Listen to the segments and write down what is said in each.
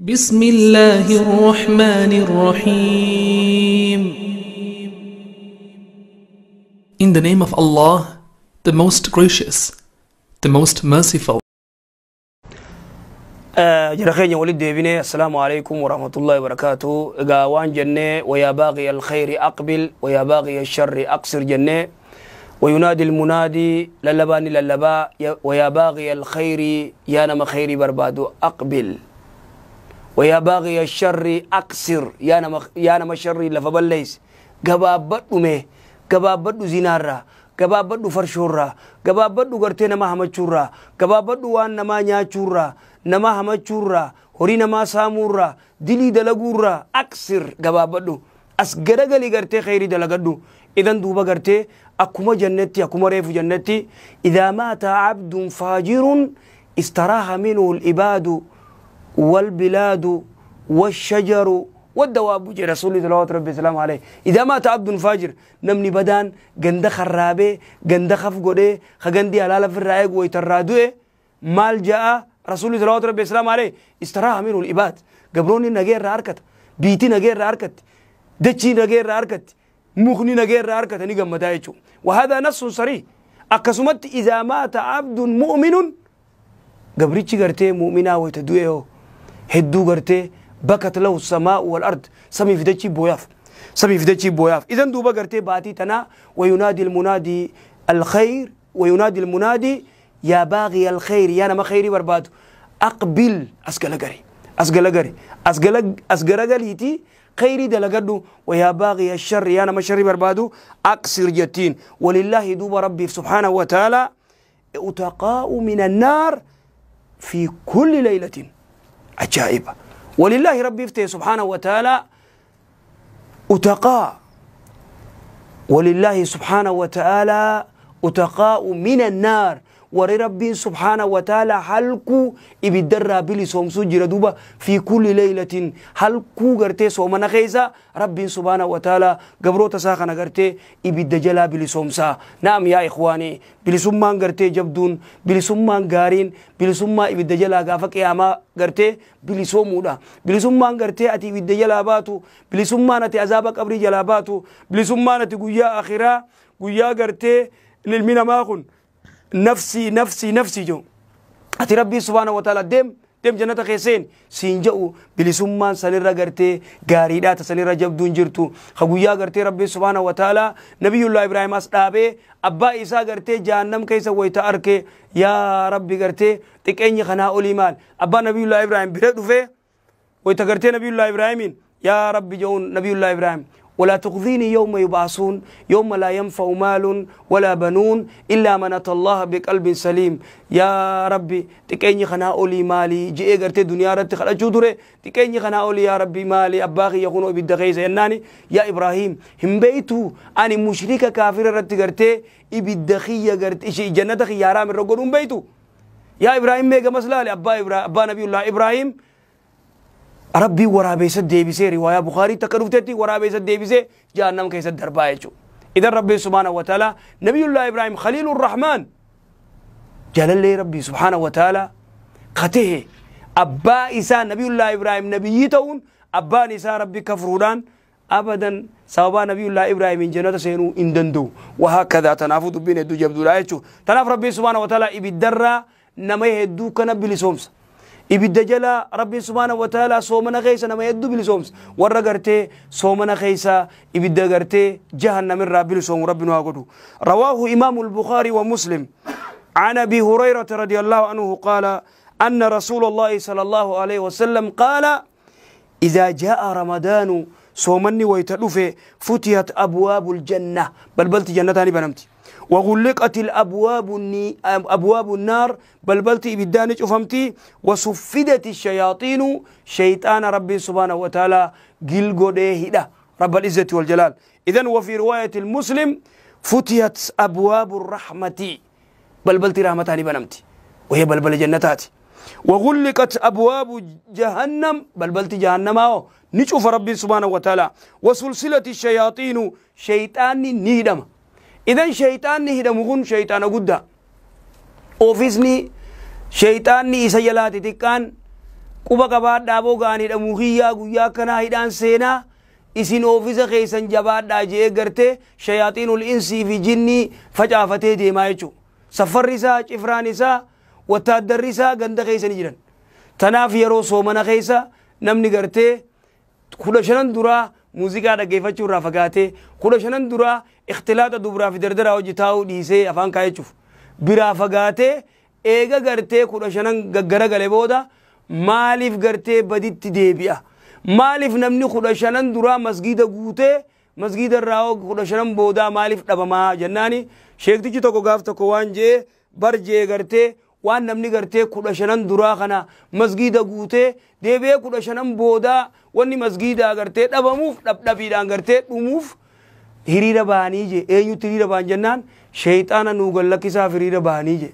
بسم الله الرحمن الرحيم. In the name of Allah, the most gracious, the most merciful. Jara keenya walitti deebinee, assalaamu alaikum warahmatullahi wabarakaatu. Egaa waan jennee, ويا باغي الخير أقبل ويا باغي الشر أقصر jennee, وينادي المنادي, lallabaani lallabaa, ويا باغي الخير, yaa nama khayrii barbaadu, أقبل, ويا باغي الشر أقصر, yaa nama sharrii lafa balleeyse gabaabbadhu, mee gabaabbadhu, zinaarraa gabaabbadhu, farshoorraa gabaabbadhu, gartee nama hamachuurraa gabaabbadhu, waan namaa nyaachuurraa, nama hamachuurraa, horii namaa saamuurraa, dilii dalaguurraa, أقصر, gabaabbadhu, as garagalii gartee khayrii dalagadhu. Idan duuba gartee akkuma jannetti, akkuma reefu jannetti, إذا مات عبد فاجر استراح منه العباد والبلاد والشجر والدواب, جي رسول صلوات ربي وسلامه عليه. إذا مات عبد فاجر, namni badaan ganda kharraabee, ganda khaf godhee, ka gandi halaala firraa eegu waytarraa du'e, maal ja'a رسول صلوات ربي وسلامه عليه? استراح منه العباد, gabroonni nagee irraa harkata, biitii nagee irraa harkatti, dachii nagee irraa harkatti, mukni nagee irraa harkata, ni gammadaa jechuudha. وهذا نص صريح. Akkasumatti إذا مات عبد مؤمن, gabrichi gartee mu'minaa wayta du'e hoo hedduu gartee بكت له السماء والأرض, samii fi dachii booyaaf, samii fi dachii booyaaf. Idan duuba gartee baatii tanaa, وينادي المنادي الخير, وينادي المنادي يا باغي الخير, yaa nama khayrii barbaadu, أقبل, as galagari, as galagari, as garagaliitii khayrii dalagadhu, ويا باغي الشر, yaa nama sharrii barbaadu, أقصر jettiin. ولله, duuba rabbiif سبحانه وتعالى عتقاء من النار في كل ليلة. Ajaa'iba! ولله, rabbiif ta'e سبحانه وتعالى عتقاء, ولله سبحانه وتعالى عتقاء من النار, warri rabbiin سبحانه وتعالى halkuu ibiddarraa bilisoomsuu jira. Duuba في كل ليلة, halkuu gartee soomana keessa rabbiin سبحانه وتعالى gabroota isaa kana gartee ibidda jalaa bilisoomsaa. نعم يا إخواني, bilisummaan gartee jabduun, bilisummaan gaariin, bilisummaa ibidda jalaa gaafa qiyaamaa gartee bilisoomuudha. Bilisummaan gartee ati ibidda jalaa baatu, bilisummaan ati azaaba qabrii jalaa baatu, bilisummaan ati guyyaa akhiraa, guyyaa gartee ilmi namaa kun نفسي نفسي نفسي jedhu, ati rabbii سبحانه وتعالى deem deem jannata keesseen siin jedhu, bilisummaan sanirra gartee gaariidhaa ta sanirra jabduun jirtu. Ka guyyaa gartee rabbii سبحانه وتعالى nabiyullaa Ibraahim as dhaabee abbaa isaa gartee jahannam keessa wayta arke, yaa rabbi, gartee xiqqeenyi kanaa olii maal? Abbaa nabiyullaa Ibraahim bira dhufee wayta gartee nabiyullaa Ibraahimiin yaa rabbi jedhuun, nabiyullaa Ibraahim, ولا تخزني يوم يبعثون يوم لا ينفع مال ولا بنون إلا من أتى الله بقلب سليم. يا ربي, xiqqeenyi kanaa olii maali je'ee gartee duniyaa irratti kadhachuu ture. Xiqqeenyi kanaa olii, yaa rabbi, maali? Abbaa kiyya kunoo ibidda keessa jennaani, yaa Ibraahim, hin beeytu, ani mushrika kaafira irratti gartee ibidda kiyya gartee jannata kiyya haraam irra godhuun beeytu. Yaa Ibraahim, mee gamas laale. Abbaa Ibrahim, abbaa nabiyullah Ibraahim, rabbii waraabeessa deebisee, riwaayaa Bukaarii takka dhuftetti, waraabeessa deebisee jahannam keessa darbaa jechuudha. Idan rabbii سبحانه وتعالى nabiyullah Ibraahim خليل الرحمن, jaalallee rabbii سبحانه وتعالى qatehe, abbaa isaa nabiyullah Ibraahim nabiyyii ta'uun abbaan isaa rabbi kafruudhaan abadan sababaa nabiyullah Ibraahimiin jannata seenuu hin danda'u. وهكذا. Tanaafuu dubbiin hedduu jabduudha jechuudha. Tanaaf rabbii سبحانه وتعالى ibiddarraa nama hedduu kana bilisoomsa. Ibidda jala rabbiin سبحانه وتعالى soomana keessa nama hedduu bilisoomsa. Warra gartee soomana keessa ibidda gartee jahannamirraa bilisoomu rabbi nu haa godhu. رواه إمام البخاري ومسلم عن أبي هريرة رضي الله عنه قال أن رسول الله صلى الله عليه وسلم قال إذا جاء رمضان, soomanni wayta dhufe, فتحت أبواب الجنة, balbalti jannataani banamti, وغلقت الأبواب أبواب النار, balbalti ibiddaani cufamti, وصفدت الشياطين, شيطان ربي سبحانه وتعالى gilgodhee hidha رب العزة والجلال. إذن وفي رواية المسلم فتحت أبواب الرحمة, balbalti rahmataani banamti, وهي balbala jannataati, وغلقت أبواب جهنم, balbalti jahannama ni cufa ربي سبحانه وتعالى, وسلسلت الشياطين, shayxaanni ni hidhama. Idan shayxaanni hidhamu kun shayxaana guddaa. Ofiisni shayxaanni isa jalaa xixiqqaan Quba qabaadhaa boo ga'an hidhamuu kiyyaa guyyaa akkanaa hidhaan seenaa isin oofisa keessan jabaadhaa je'ee gartee shayaaxiinul insii fi jinnii facaafatee deemaa jechuudha. Safarri isaa, cifraan isaa, wattaaddarri isaa ganda keessa ni jiran. Tanaaf yeroo soomana keessa namni gartee 15 duraa muuziqaa dhaggeeffachuu irraa fagaatee 15 duraa ikhtilaaxa dubraa fi dardaraa hojii taa'uu dhiisee afaan kaayachuuf biraa fagaatee eega gartee 15 gaggaragale booda maaliif gartee baditti deebi'a? Maaliif namni 15 duraa masgiida guutee masgiida irraa 15 boodaa maaliif dhabamaa jennaani sheektichi tokko gaaf tokko waan jee bar jee gartee waan namni gartee 15 duraa kana masgiida guutee deebi'ee 15 boodaa wanni masgiidaa gartee dhabamuuf dhabdhabiidhaan gartee dhumuuf hiriira ba'anii jee eenyutti hiriira ba'an jennaan sheeyxaana nuu gallakkisaaf hiriira ba'anii jee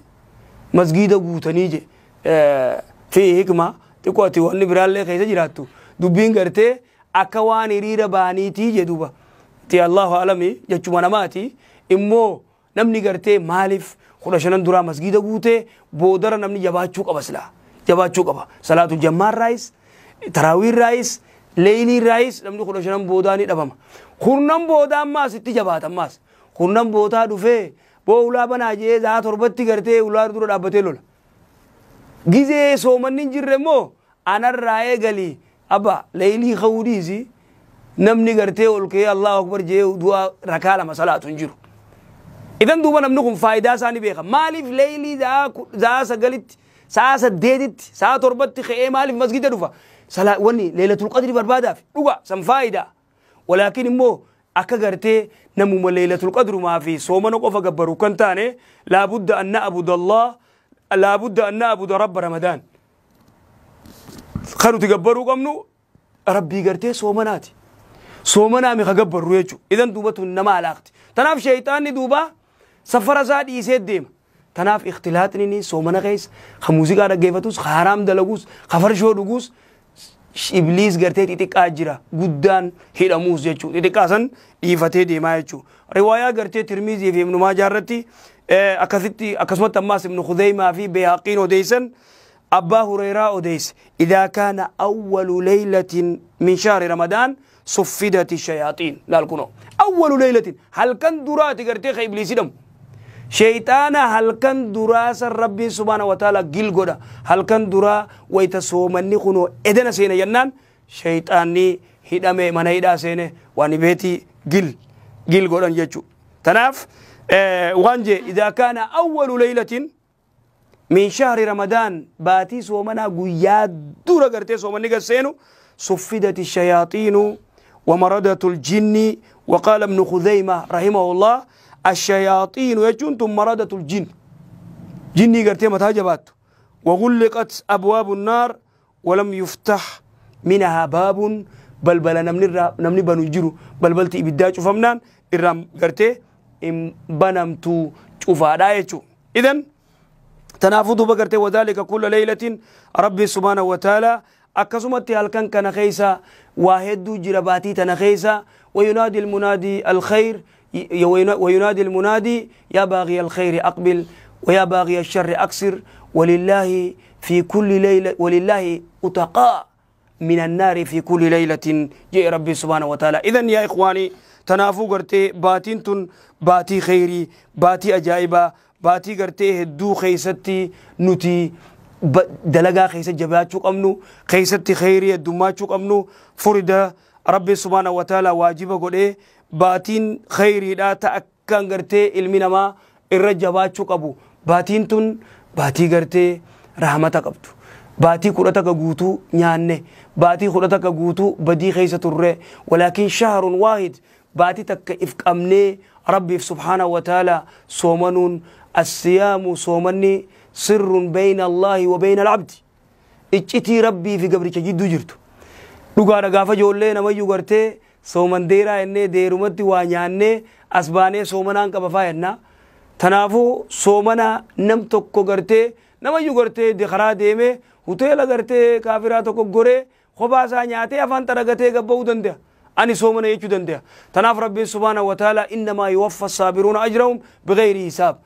masgiida guutanii jee fi hikma xiqqoo ati wanni biraallee keessa jiraattu dubbiin gartee akka waan hiriira ba'aniitii jee duuba ti Allahu alami jechuma namaati immoo namni gartee maaliif 15 duraa masgiida guutee boodara namni jabaachuu qaba silaa jabaachuu qaba salaatu jammaan raayis taraawiin raayis leeyiliin raayis namni 15 boodaa ni dhabama kurnan boodaa ammaas itti jabaata ammaas kurnan boodaa dhufee boo ulaa banaa jee za'a 7tti gartee ulaa dura dhaabbatee lola gizee soomanni hin jirre immoo anarraa eegali abba leeyilii ka'uu dhiisi namni gartee ol ka'ee Allahu akbar jee du'aa rakaa 2 salaatu hin jiru. Idan duuba namni kun faayidaa isaa ni beeka. Maaliif leeylii za'a 9tti, sa'a 8tti, sa'a 7tti ka'ee maaliif masgiida dhufa? Wanni leelatul qadri barbaadaaf dhuga san faayidaa. Walaakin immoo akka gartee namuma leelatul qadrumaa fi soomana qofa gabbaru kan taane laabudda an na'budu Allah laabudda an na'budu rabba Ramadaan. Kan nuti gabbaruu qabnu rabbii gartee soomanaati. Soomanaa mi ka gabbarru jechuudha. Idan duuba tun nama alaaqti. Tanaaf sheeyxaanni duuba safara isaa dhiisee deema. Tanaaf ikhtilaaxni soomana keessa ka muuziqaa dhaggeeffatus, ka haraam dalagus, ka farshoo dhugus ibliis gartee xixiqqaa jira guddaan hidhamuus jechuudha. Xixiqqaa san dhiifatee deemaa jechuudha. Riwaayaa gartee Tirmizii fi Ibnu Maajaa irratti akkasitti akkasumatti ammaas Ibnu Khuzeymaa fi Beehaqiin odeessan Abbaa Hureyraa odeesse. Idaa kaana awwalu leeylatin min shahri Ramadaan suffidat shayaaxiin. Laal kunoo awwalu leeylatin halkan duraati gartee ka ibliis hidhamu. Sheeyxaana halkan duraa san rabbiin subhaana wa ta'ala gil godha. Halkan duraa wayita soomanni kunoo edena seene jennaan sheeyxaanni hidhame mana hidhaa seene waan beetii gil gil godhan jechuudha. Tanaaf waan jee idaa kaana awwalu leeylatin min shahri Ramadaan baatii soomanaa guyyaa dura gartee soomanni gad seenu suffidat shayaaxiinu ومردة الجن. وقال ابن خزيمة رحمه الله الشياطين يجنتم مردة الجن جني قرتي متاجبات وغلقت أبواب النار ولم يفتح منها باب بل بل نمني بنو جرو بل بل تبدا شوفمنان إرام قرتي إم بنمتو شوفا دايتشو. إذن تنافض بقرتي وذلك كل ليلة ربي سبحانه وتعالى akkasumatti halkan kana keessa waa hedduu jira baatii tana keessa وينادي المنادي الخير وينادي المنادي يا باغي الخير أقبل ويا باغي الشر أقصر ولله في كل ليلة ولله أتقاء من النار في كل ليلة جاء ربي سبحانه وتعالى. إذن يا إخواني تنافو قرتي باتين تن باتي خيري باتي أجائبة باتي قرتي هدو خيستي نتي دلقا خيست جباتشو أمنو خيستي خيري الدماتشو أمنو فرد ربي سبحانه وتعالى واجبه قد باتين خيري لا تأكن قرتي علمنا ما الرجباتشو قبو باتين تن باتي قرتي رحمتك قبتو باتي كرتك قوتو نيانه باتي كرتك قوتو بدي خيسة الرّ ولكن شهر واحد باتي تك إفك أمني ربي سبحانه وتعالى صومنون الصيام صومني سر بين الله وبين العبد اجتي ربي في قبرك جدو جرتو لغانا غافا جولي نما يغرتي صومن ديرا اني ديرمتي وانياني اسباني صومنان كبفا ينا تنافو صومنا نم توكو غرتي نما يغرتي دخرا ديمه hoteela gartee kaafiraa tokko goree kophaa isaa nyaatee afaan xaragatee gabba'uu danda'a. Ani soomana jechuu danda'a. Tanaaf Rabbiin subhaanahu wa ta'ala innamaa yuwaffa saabiruuna ajrahum bighayri hisaab.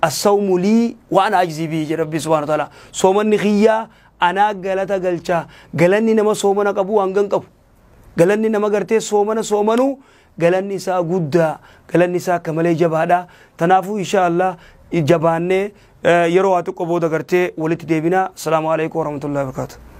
Assawmu lii wa ana ajzii bihi jedha Rabbiin subhaanahu wa ta'ala. Soomanni kiyyaa Anaa galata galchaa. Galanni nama soomana qabu hangan qabu. Galanni nama gartee soomana soomanuu galanni isaa guddaa, galanni isaa akka malee jabaadha. Tanaafuu insha Allah jabaannee yeroo waa xiqqoo booda gartee walitti deebina. Asalaamu alaikum warahmatullahi wabarakatuh.